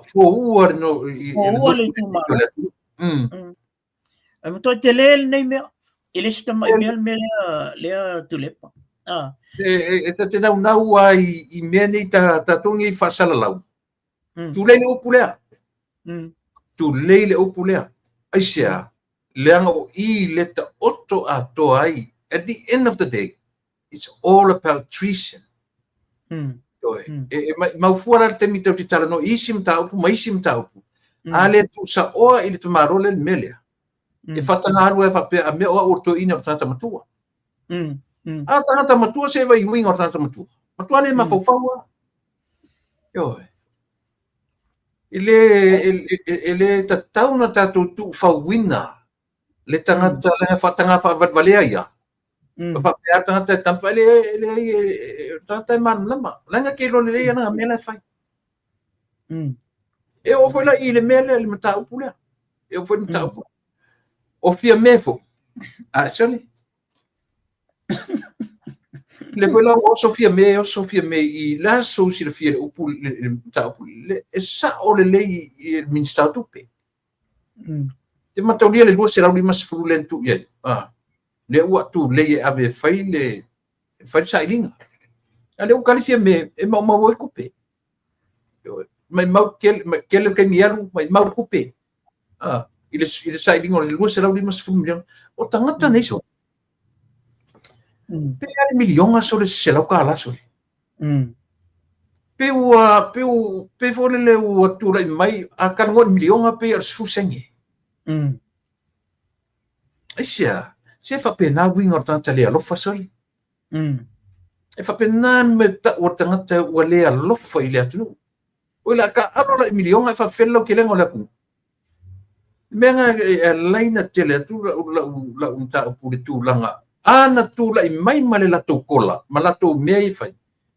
Foua le no i Foua le itumalo. Ae matuai tele lenei mea. E le se tamai mea le mea lea, lea Tuilaepa. Ah. E ta te naunau lava i mea nei tatou nei faasalalau. Tulei le upu lea. Tulei le upu lea. Aisea? Leaga o i le taoto atoa ai. At the end of the day, it's all about treason. E mau fua la le taimi tatou te talanoa i isi mataupu ma isi mataupu. A le tuusaoa i le tamaloa lea le mea lea, e faataga alu ai faapea, a mea o au o le toeaina o le tagata matua. A tagata matua se vai uiga o le tagata matua. Matua le mafaufau lava. Ioe. E le tatau ona tatou tuufauina le tagata leaga e faataga faavalevalea ia. E faapea le tagata e tampa, e leai, o le tagata e malamalama. Leaga ke iloa lelei ana mea la e fai. E oo foi la i le mea lea, le mataupu lea. E oo foi le mataupu. O Fiame foi. A, sorry. Le foi la ua oso Fiame, oso Fiame i le aso silafia le upu le mataupu. E sao lelei i le Minisita o Tupe. Te mataulia le 250 lea na tuu i ai. Lea ua tulei e ave e fai le sailiga. A lea ua tali Fiame e maumau ai tupe. Maumau tele le taimi alu, maumau le tupe. I le sailiga o le 250 miliona. O tagata nei sole. Pe a le miliona sole se $100 sole. Pe ua, pe ua, pe foi lele ua tulai mai, a talanoa i le miliona pei o le 10 sene. Aisea, se faapena uiga o le tagata le alofa sole. E faapena le mea tau o le tagata ua le alofa i le atunuu. O le a taaalo la i miliona e faapefea le lautelega o le atunuu. Le mea lena e ala ai ona tele atu lau mataupu i le tulaga a na tulai mai ma le latou kola ma latou mea ia e fai,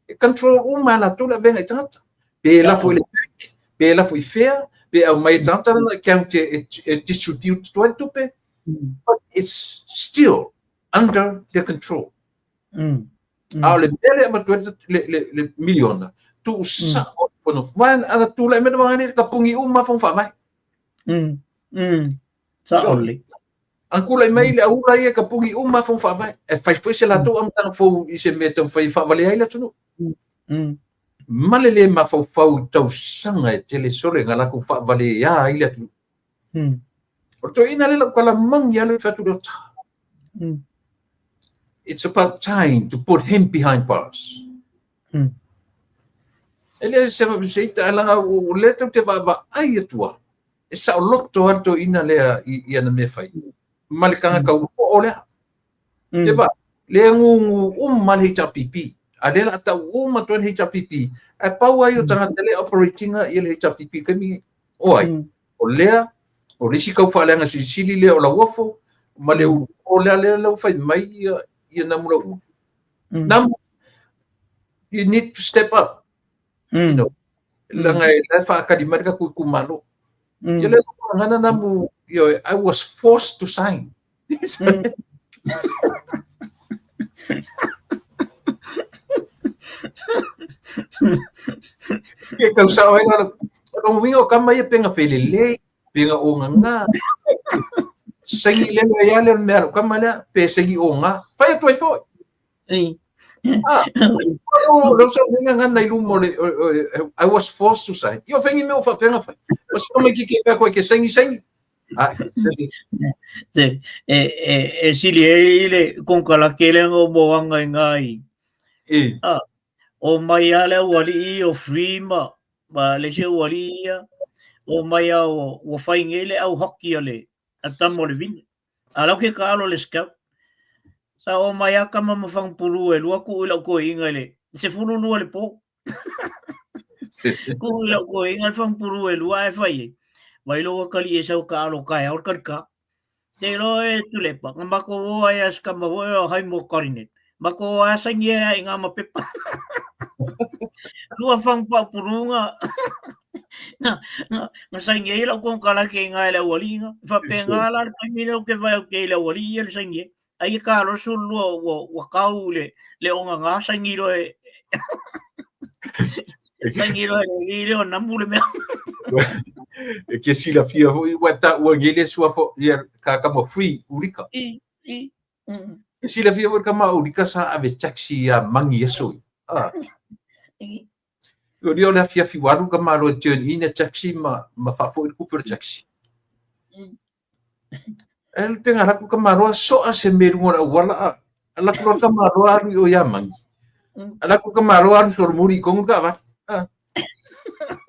e control uma e latou le avega i tagata. Pe lafo i le bank, pe lafo i fea, pe aumai e tagata lana account e distribute atu ai le tupe, but it's still under their control. A o le mea lea e avatu ai le miliona, tuusao le fono. Ana tulai mai le vaega nei, tapuni uma fono faavae. Sao lelei. Ana tulai mai le aula ia, tapuni uma fono faavae. E fai foi se latou amataga fou i se mea e taumafai e faavalea ai le atunuu. Ma le le mafaufau i tausaga e tele sole na latou faavalea ai le atunuu. O le toeaina lea lau tala moni lava lea fai atu Leota. It's about time to put him behind bars. E le se se ita leaga o lea tou te vaavaai atu lava, e saoloto lava le toeaina lea i ana mea fai ma le tagata uluoo lea. Te va, lea gugu uma le HRPP. A lea o le a tau uma atu ai le HRPP, ae pau lava ia o tagata lea e operate ina le HRPP i le taimi lenei. O ai? O lea, o le isi taufaaleaga silisili lea o Lauofo ma le uluoo lea lea ua fai mai ia Namulauulu. Namu, you need to step up. You know, leaga e la e faatali mai le tatou itumalo. Ia lea ua gagana Namu, you know, I was forced to sign. Ke tau sao ai lalo. O lona uiga o tama ia pega felelei, pega ogaga. Saini lele ai lava lea o le mea a lau tama lea, pe saini oga. Fai atu ai foi. Ah, o lou saunoaga gana i luma o le, I was forced to sign. Ia o fai ni mea o faapea ona fai. O se tamaitiiti e fai atu ai ke saini saini. Ah, saini. E, e, e sili ai le konekarate lea na moaga i ngā i. E. Ah, o mai a le aualii o Free ma, ma le isi aualii ia, o mai a ua fai nei le au hockey a le a tama o le vine. A lau ke taalo le scout. Sa o mai a tama ma fagupulu e lua tuu i lau toeaina i le 12 le po. Tuu i lau toeaina le fagupulu e lua ae fai ai. Vai lou atalii e sau taalo taeao le talita. Te iloa e Tuilaepa, na matou o ai a si tama foi o Haimo Karinet. Matou o ai a saini ai i ngā ma pepa. Lua fagu paupulu na, na, na, na saini ai lau konekarate i ngā e le aualii na. Faapena la le taimi lea ou te vaai atu i le aualii ia le saini ai. Ai e talo 12 ua, ua kau le, le ogaga saini loa e. Saini loa i le o namu le mea. E ke silafia foi ua taua nei le suafa ia ka kama free ulika. I, i. E silafia foi kama ulika sa ave taxi ia mangi aso i. Ah. I. O lia o le afiafi ua alu ka malo e turn in e taxi ma faafoi le kupe o le taxi. E le penga laku ka maloa soa se me luga o le auala a. A laku loa ka maloa alu i o ia mangi. A laku ka maloa alu solomuli i kongu ka avali. A.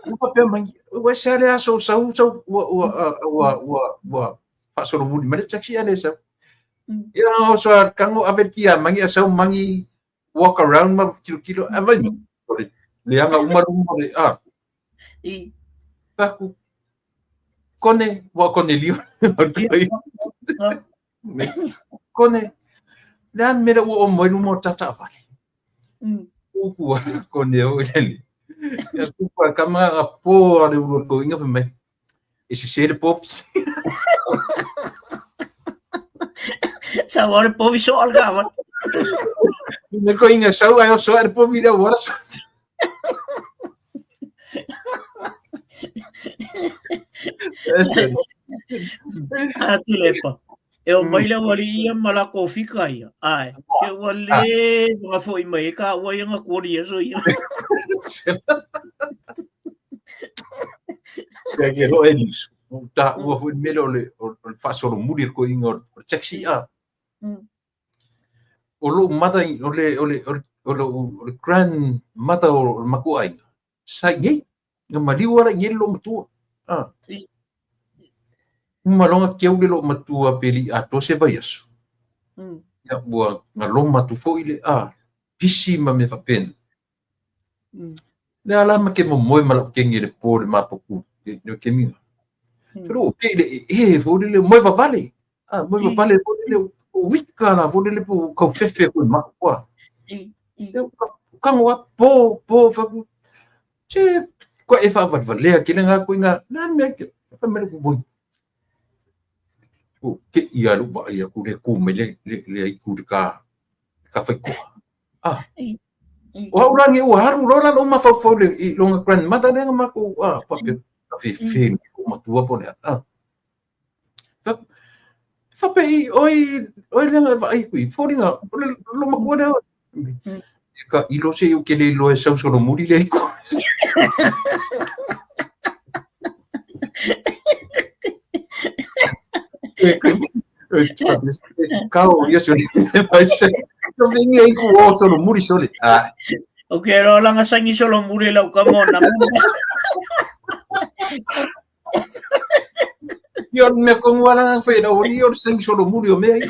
Ua faapea mangi. Ua se ale aso sau sau ua ua ua ua ua faasolomuli mai le taxi a le sau. Ia o soa kango ave ki a mangi a sau mangi walk around ma kilokilo a vai o le leaga uma luma o le a. I. Faku Kone, ua kone lio. Kone, le an mele ua o moe luma o tata wale. Uku a kone o ile. Ia kuku a kama a po a le ulu ko inga mai. E se se le pops. Sa wa le povi so al gawa. Me ko inga sau ai o so le povi le wara so. A Tuilaepa, e o mai le aualii ia ma lako fika ia. Ae, se ua le whakafoi mai e ka ua ia nga kuori aso ia. Ia ke lo e lisu. O ta ua foi mele o le o le faasolomuli le koiga o le taxi a. O lou mother o le o le o le o le grandmother o le makuaina sa i nei na maliu ala i nei le loomatua. Ah. Uma loa keu le loomatua pe li atoa se vaiaso. Ia ua galoma atu foi le a pisi ma mea faapena. Le ala ma ke momoe ma lau kenge le po le mapoku le kemiga. Pero o ke le e fo le moe vavale. Ah, moe vavale fo le o wika la fo le po kau fefe ko ma kwa. Kango a po po fa che ko e fa valea ke le nga ko inga na me ke fa me ko boi. O ke ia lu ba ia ku le ku me le le ai ku ka ka fai ko. Ah. O au rangi o haru lo la o mafaufau le i longa grandmother le ma ko ah pa pe ka fe fe ko matua po le ah. Fa pe i oi oi le nga vai kui foringa o le lo makua le ka ilo se o ke le lo e sau solo muri le ko. Kau ia sole vai se no vengi ai ku o solo muri sole. Ah. O ke ro langa sangi solo muri lau ka mo na. Io me ko ngua langa fe na ori o sangi solo muri o me ai.